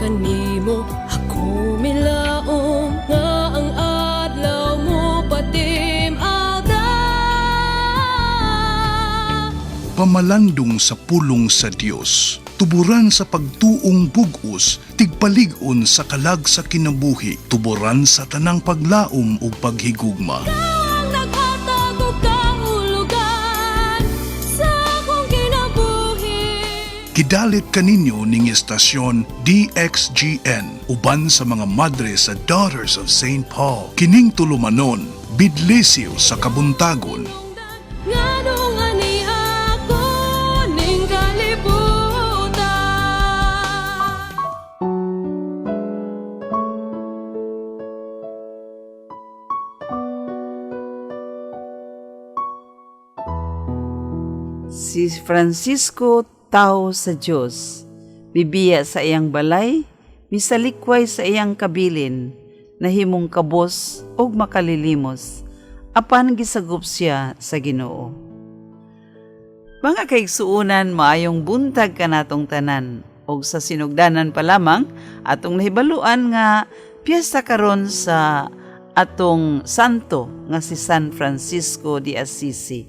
Kanimo ako milaom nga ang adlaw mo patim-ada. Pamalandong sa pulong sa Dios, tuburan sa pagtuong bug-os, tigpalig-on sa kalag sa kinabuhi, tuburan sa tanang paglaom ug paghigugma. Ang naghatag og kahulugan sa akong kinabuhi. Kidalit kaninyo ning estasyon DXGN uban sa mga madre sa Daughters of St. Paul. Kining tulumanon, bidlisiw sa kabuntagon. Nganong ani ako ning kalibutan. Si Francisco tao sa Dios, bibiya sa iyang balay, misalikway sa iyang kabilin, nahimong kabos ug makalilimos, apan gisagop siya sa Ginoo. Mga kaigsuonan, maayong buntag kanatong tanan ug sa sinugdanan pa lamang atong nahibaluan nga piyesta karon sa atong santo nga si San Francisco de Assisi.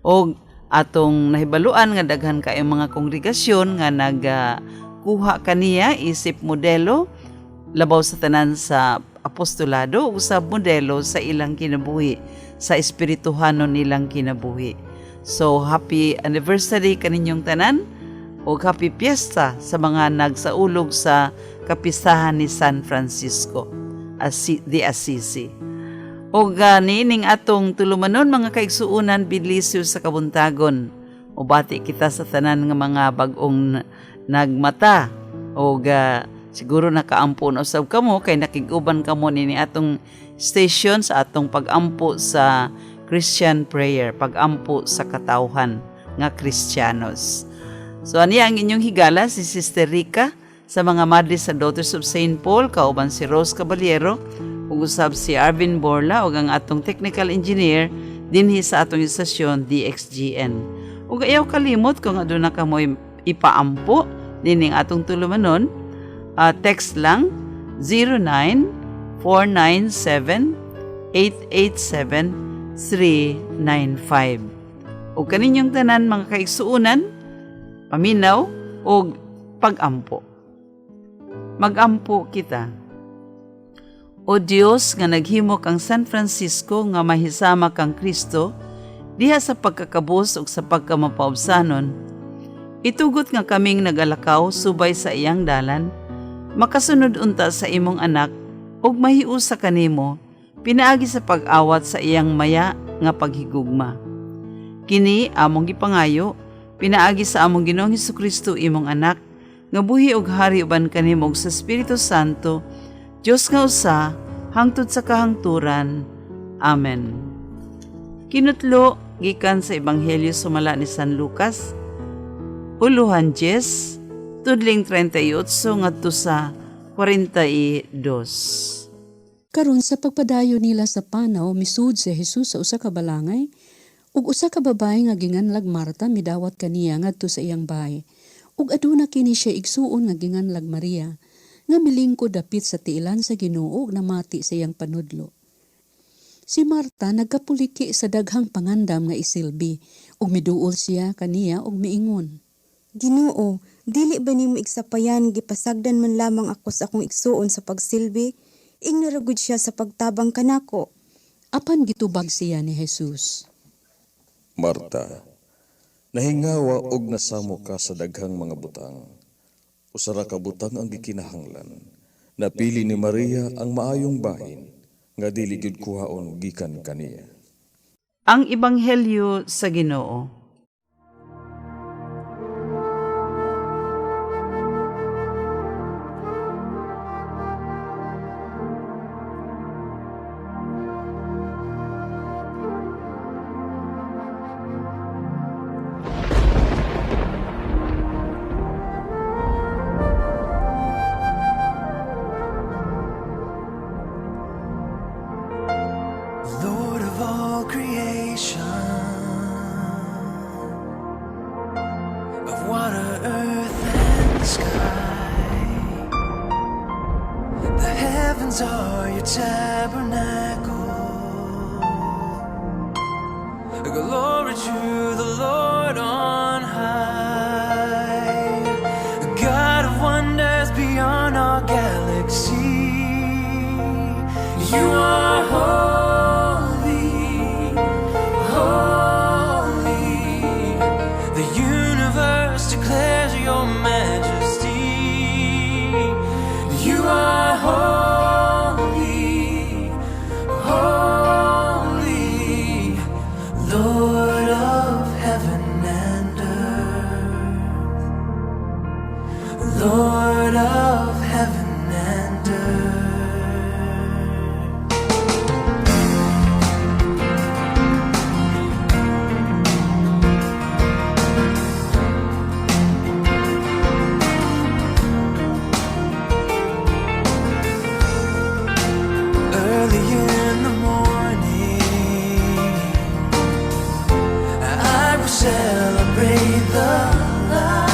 Og atong nahibaluan nga daghan kaayo mga kongregasyon nga nagkuha kaniya isip modelo labaw sa tanan sa apostolado ug sa modelo sa ilang kinabuhi, sa espirituhanon nilang kinabuhi. So happy anniversary kaninyong tanan ug happy piyesta sa mga nagsaulog sa kapistahan ni San Francisco de Assisi. Og niining atong tulumanon, mga kaigsuonan, bidlisiw sa kabuntagon. Ubati kita sa tanan nga mga bag-ong nagmata og siguro nakaampo na usab kamo kay nakig-uban kamo nini atong station sa atong pagampo sa Christian prayer, pagampo sa katawhan nga Kristiyanos. So ani ang inyong higala, si Sister Rica sa mga madre sa Daughters of St. Paul, kauban si Rose Caballero ug usab si Arvin Borla ug ang atong technical engineer dinhi sa atong istasyon DXGN. Ug ayaw kalimot kung aduna kamoy ipaampo nining atong tulumanon, text lang 09497 887 395. Ug kaninyong tanan, mga kaigsuonan, paminaw ug pagampo. Magampo kita. O Dios nga naghimo kang San Francisco nga mahisama kang Kristo diha sa pagkakabos ug sa pagkamapaubsanon, itugot nga kaming nagalakaw subay sa iyang dalan, makasunod unta sa imong anak ug mahiusa kanimo pinaagi sa pag-awat sa iyang maya nga paghigugma. Kini among gipangayo pinaagi sa among Ginoong Hesukristo, imong anak, nga buhi ug hari uban kanimo ug sa Espiritu Santo, Dios nga usa, hangtod sa kahangturan. Amen. Kinutlo gikan sa Ebanghelyo sumala ni San Lucas, uluhan 10, tudling 38 ngadto sa 42. Karon sa pagpadayon nila sa panaw, misud si Jesus sa usa ka balangay, ug usa ka babaye nga ginganlag Marta midawat kaniya ngadto sa iyang bahay. Ug aduna kini siya igsuon nga ginganlag Maria, nga milingkod dapit sa tiilan sa Ginoo ug namati sa iyang panudlo. Si Marta nagkapuliki sa daghang pangandam nga isilbi, ug miduol siya kaniya ug miingon. Ginoo, dili ba nimo igsapayan gipasagdan man lamang ako sa akong igsuon sa pagsilbi? Ingna ra gud siya sa pagtabang kanako. Apan gitubag siya ni Jesus. Marta, nahingawa og nasamo ka sa daghang mga butang. Usa ra ka butang ang gikinahanglan. Napili ni Maria ang maayong bahin nga dili gyud kuhaon gikan kaniya. Ang Ebanghelyo sa Ginoo. Lord of all creation. Heavens are your tabernacle. Glory to the Lord on high, God of wonders beyond our galaxy. You are holy, holy. The universe declares your majesty. You are holy, holy, Lord of heaven and earth. Lord of heaven and earth. Early in the morning, I will celebrate the light.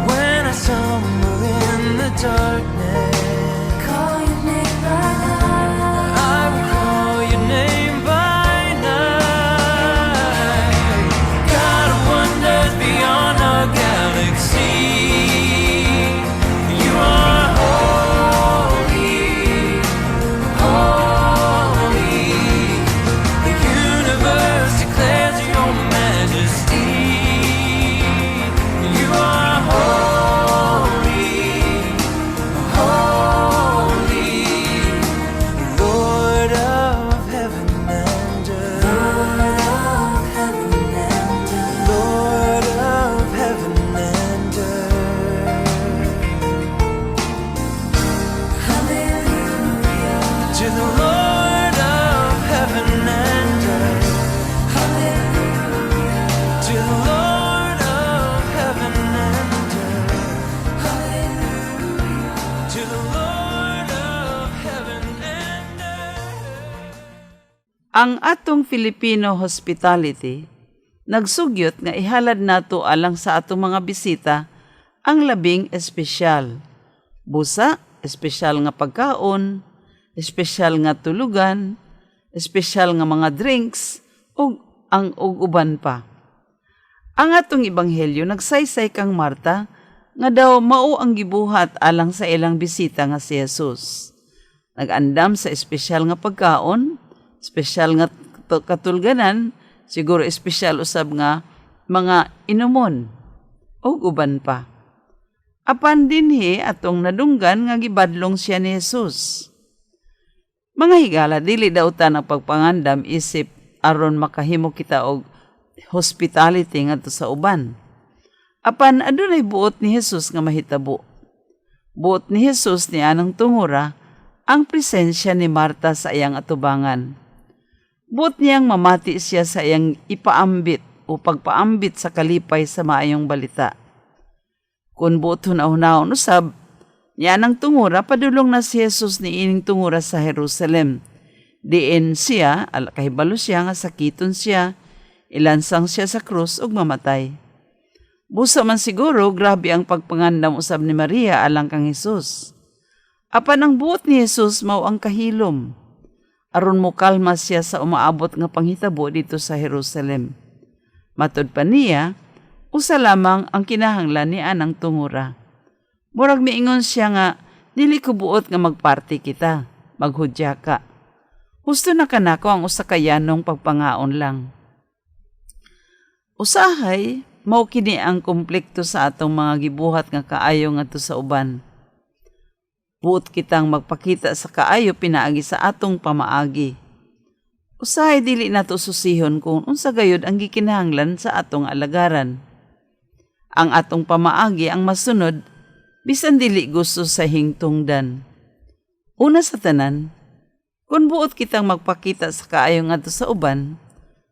When I stumble in the darkness, Call your name by night. I will call your name by night. God of wonders beyond our galaxy, you are holy, holy. The universe declares your majesty. You are holy, holy, Lord of heaven and earth. Lord of heaven and earth. Lord of heaven and earth. Hallelujah. To the Lord of heaven and earth. Hallelujah. To the Lord of heaven and earth. Hallelujah. To the Lord of heaven and earth. Ang atong Filipino hospitality nagsugyot nga ihalad nato alang sa atong mga bisita ang labing espesyal. Busa, espesyal nga pagkaon, espesyal nga tulugan, espesyal nga mga drinks ug ang ug uban pa. Ang atong ebanghelyo nagsaysay kang Marta nga daw mao ang gibuhat alang sa ilang bisita nga si Jesus. Nag-andam sa espesyal nga pagkaon, espesyal nga katulganan, siguro espesyal usab nga mga inumon ug uban pa. Apan dinhi atong nadunggan nga gibadlong siya ni Jesus. Mga higala, dili dautan ang pagpangandam isip aron makahimo kita og hospitality ngadto sa uban. Apan adunay buot ni Jesus nga mahitabo. Buot ni Jesus ni anang tungura ang presensya ni Marta sa iyang atubangan. Buot niyang mamati siya sa iyang ipaambit o pagpaambit sa kalipay sa maayong balita. Kung buot hunahunaon usab, niya nang tungura, padulong na si Jesus ni ining tungura sa Jerusalem. Diin siya, kahibalo siya nga sakiton siya, ilansang siya sa krus ug mamatay. Busa man siguro, grabe ang pagpangandam usab ni Maria alang kang Jesus. Apan ang buot ni Jesus mao ang kahilom. Aron mo kalma siya sa umaabot nga panghitabo dito sa Jerusalem. Matud pa niya, usa lamang ang kinahanglan ni anang tungura. Murag miingon siya nga, dili ko buot nga magparty kita, maghudya ka. Husto na kanako ang usa ka yanong pagpangaon lang. Usahay, mao kini ang komplekto sa atong mga gibuhat nga kaayo ngadto sa uban. Buot kitang magpakita sa kaayo pinaagi sa atong pamaagi. Usahay dili nato susihon kung unsa gayud ang gikinahanglan sa atong alagaran. Ang atong pamaagi ang masunod bisan dili gusto sa hingtungdan. Una sa tanan, kung buot kitang magpakita sa kaayo ngadto sa uban,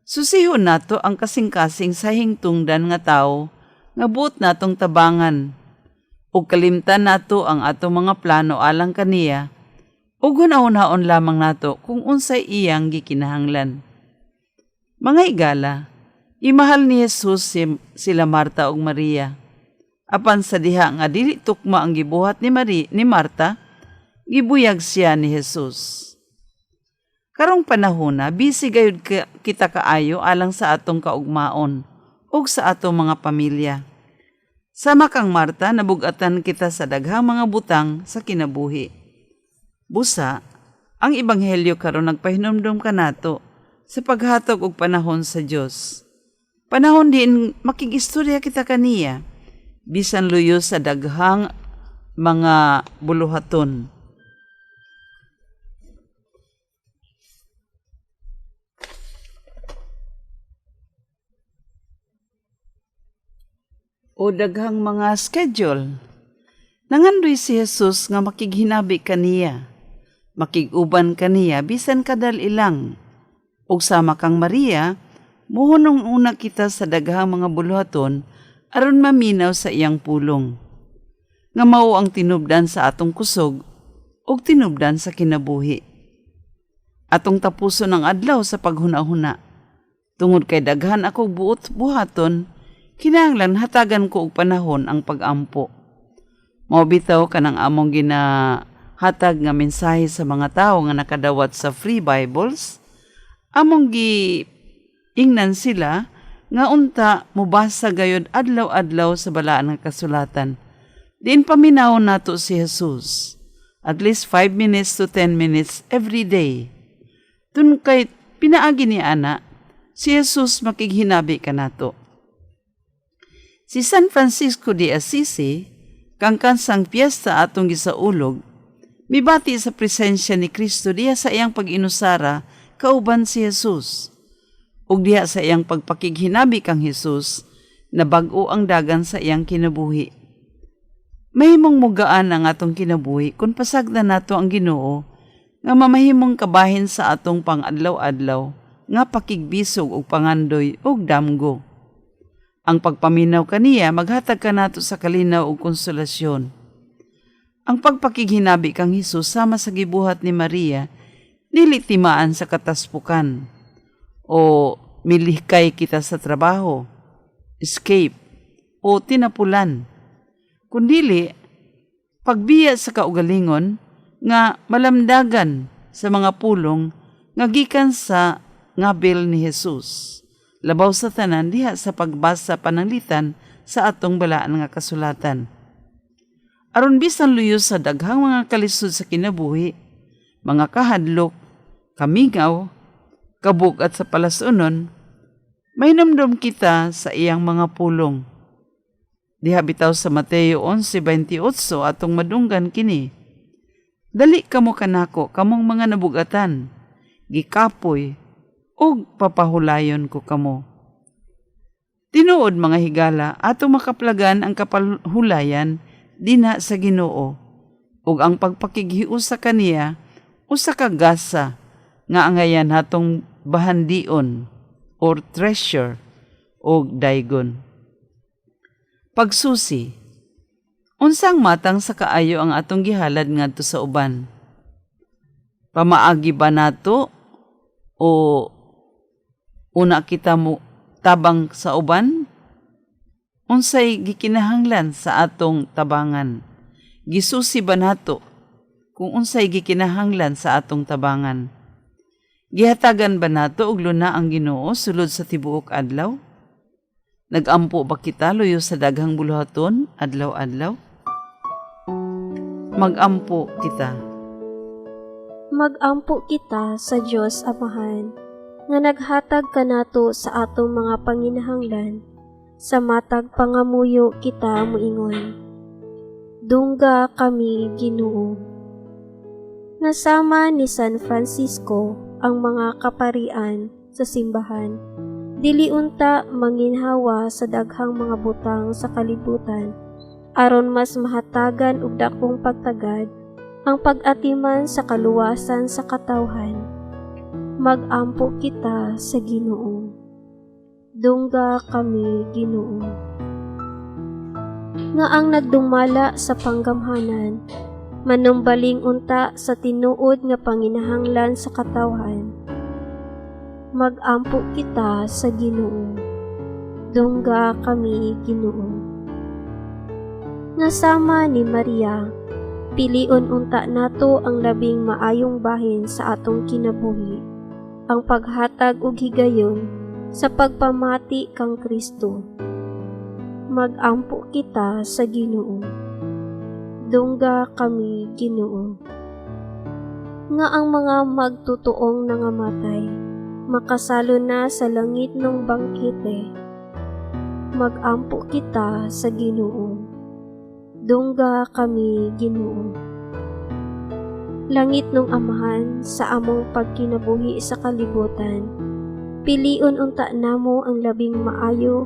susihon nato ang kasing-kasing sa hingtungdan nga tawo nga buot natong tabangan. Ug kalimtan nato ang atong mga plano alang kaniya, ug hunahunahon lamang nato kung unsay iyang gikinahanglan. Mga higala, imahal ni Jesus sila Marta ug Maria. Apan sa diha nga dili tukma ang gibuhat ni Mari ni Marta, gibuyag siya ni Jesus. Karong panahona, busy gayud kita kaayo alang sa atong kaugmaon ug sa atong mga pamilya. Sama kang Marta, nabugatan kita sa daghang mga butang sa kinabuhi. Busa, ang ebanghelyo karon nagpahinumdom kanato sa paghatag og panahon sa Dios. Panahon din makig-istorya kita kaniya bisan luyo sa daghang mga buluhaton. O daghang mga schedule. Nangandoy si Jesus nga makighinabi kaniya, makig-uban kaniya bisan kadal ilang. Ug sama kang Maria, muhunong una kita sa daghang mga buluhaton aron maminaw sa iyang pulong. Nga mao ang tinubdan sa atong kusog ug tinubdan sa kinabuhi. Atong tapuson ang adlaw sa paghuna-huna. Tungod kay daghan ako buot buhaton, kinahanglan hatagan ko og panahon ang pag-ampo. Mao bitaw kanang among ginahatag nga mensahe sa mga tawo nga nakadawat sa free Bibles, among gi ingnan sila nga unta mobasa gayud adlaw-adlaw sa balaan nga kasulatan. Diin paminawon nato si Jesus. At least 5 minutes to 10 minutes every day. Tun kay pinaagi ni ana, si Jesus makighinabi kanato. Si San Francisco de Assisi, kangkan sang piyesta atong gisaulog, mibati sa presensya ni Kristo diha sa iyang pag-inusara kauban si Jesus. Ug diha sa iyang pagpakighinabi kang Jesus, nabag-o ang dagan sa iyang kinabuhi. Mahimong mugaan ang atong kinabuhi kung pasagdan nato ang Ginoo nga mamahimong kabahin sa atong pang-adlaw-adlaw nga pakigbisog og pangandoy og damgo. Ang pagpaminaw kaniya maghatag kanato sa kalinaw ug konsolasyon. Ang pagpakighinabi kang Hesus sama sa gibuhat ni Maria dili timaan sa kataspukan o milihkay kita sa trabaho, escape o tinapulan. Kundili, pagbiya sa kaugalingon nga malamdagan sa mga pulong nga gikan sa ngabil ni Jesus. Labaw sa tanan diha sa pagbasa pananglitan sa atong balaan nga kasulatan. Aron bisan luyo sa daghang mga kalisod sa kinabuhi, mga kahadlok, kamingaw, kabug-at sa palasunon, mahinumdom kita sa iyang mga pulong. Diha bitaw sa Mateo 11:28 atong madunggan kini. Dali kamo kanako, kamong mga nabugatan, gikapoy, ug papahulayon ko kamo. Tinuod mga higala, atong makaplagan ang kapahulayan dinha sa Ginoo, ug ang pagpakighiusa kaniya usa ka gasa nga angayan hatong bahandion or treasure og daygon. Pagsusi. Unsang matang sa kaayo ang atong gihalad ngadto sa uban? Pamaagi ba nato o una kita mo tabang sa uban? Unsay gikinahanglan sa atong tabangan? Gisusi ba nato kung unsay gikinahanglan sa atong tabangan? Gihatagan ba nato og luna ang Ginoo sulod sa tibuok adlaw? Nagampo ba kita luyo sa daghang buluhaton adlaw-adlaw? Magampo kita. Magampo kita sa Dios Amahan, nga naghatag kanato sa atong mga panginahanglan, sa matag pangamuyo kita moingon. Dungga kami, Ginoo. Nasama ni San Francisco ang mga kaparian sa simbahan. Dili unta manginhawa sa daghang mga butang sa kalibutan, aron mas mahatagan og dakong pagtagad ang pag-atiman sa kaluwasan sa katawhan. Magampo kita sa Ginoo. Dungga kami, Ginoo. Nga ang nagdumala sa panggamhanan, manumbaling unta sa tinuod nga panginahanglan sa katawhan. Magampo kita sa Ginoo. Dungga kami, Ginoo. Nga sama ni Maria, pilion unta nato ang labing maayong bahin sa atong kinabuhi, ang paghatag og higayon sa pagpamati kang Kristo. Magampo kita sa Ginoo. Dungga kami, Ginoo. Nga ang mga magtutuong nangamatay, makasalo na sa langitnong bangkete. Magampo kita sa Ginoo. Dungga kami, Ginoo. Langitnong Amahan, sa among pagkinabuhi sa kalibutan, pilion unta namo ang labing maayo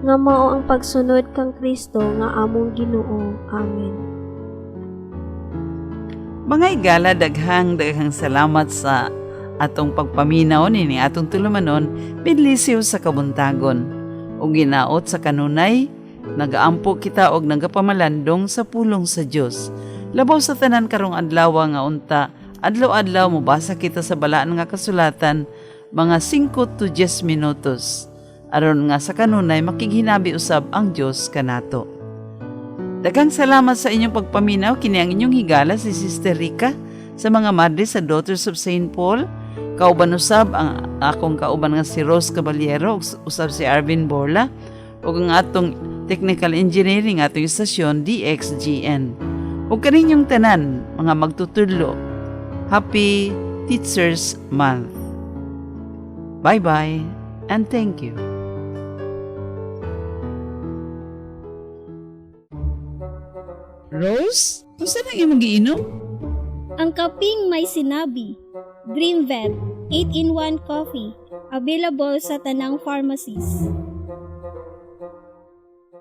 nga mao ang pagsunod kang Kristo nga among Ginoo. Amen. Mga higala, daghang daghang salamat sa atong pagpaminaw nini atong tulumanon midlisiw sa kabuntagon. Ug ginaot sa kanunay, nagaampo kita og nagapamalandong sa pulong sa Dios. Labaw sa tanan karong adlaw nga unta, adlaw-adlaw mobasa kita sa balaan nga kasulatan mga 5 to 10 minutos, aron nga sa kanunay makighinabi usab ang Dios kanato. Daghang salamat sa inyong pagpaminaw. Kini ang inyong higala, si Sister Rica, sa mga madre sa Daughters of St. Paul. Kauban usab ang akong kauban nga si Rose Caballero, usab si Arvin Borla, ug ang atong technical engineering, atong istasyon DXGN. Ug kaninyong tanan mga magtutudlo. Happy Teachers Month. Bye-bye and thank you. Rose, unsa nang imong giinom? Ang kaping may sinabi. Dreamvet 8-in-1 coffee. Available sa tanang pharmacies.